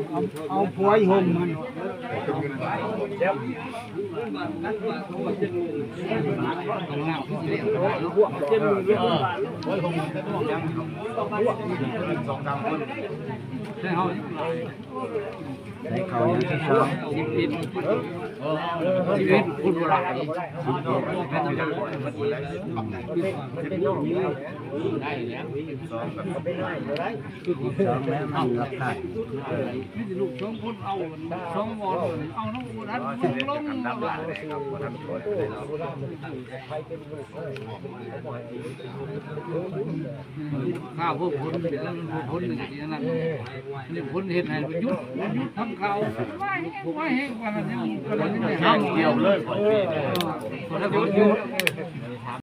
ເອົາ ເອົາພວຍຫົ່ມມັນ ໃຫ້ເຮົາ ໃສ່ເຂົ້າຍັງຄືເກົ່າ ສິບເອັດ ສິບເອັດ ຄົນບໍ່ຫຼາຍ ສິບເອັດ ໄດ້ແລ້ວ ສິບສອງ ແມ່ນມັນລັກຖານ ມີແຕ່ລູກສອງຄົນ ເອົາສອງວອນ ເອົານ້ຳອຸດ ອັດລົງ ລົງ ລົງ ຂ້າວພວກຄົນເປັນນັ້ນ ພວກຄົນນີ້ອັນນັ້ນ ນີ້ຄົນເຮັດໃຫ້ມັນຢຸດ ຢຸດທຳຂ່າວ ໄວ້ແຮງ ໄວ້ແຮງ ປານນັ້ນຍັງ ປານນັ້ນຍັງ ເອົາ ດຽວເລີຍ ເອີ ຄົນລະຢຸດ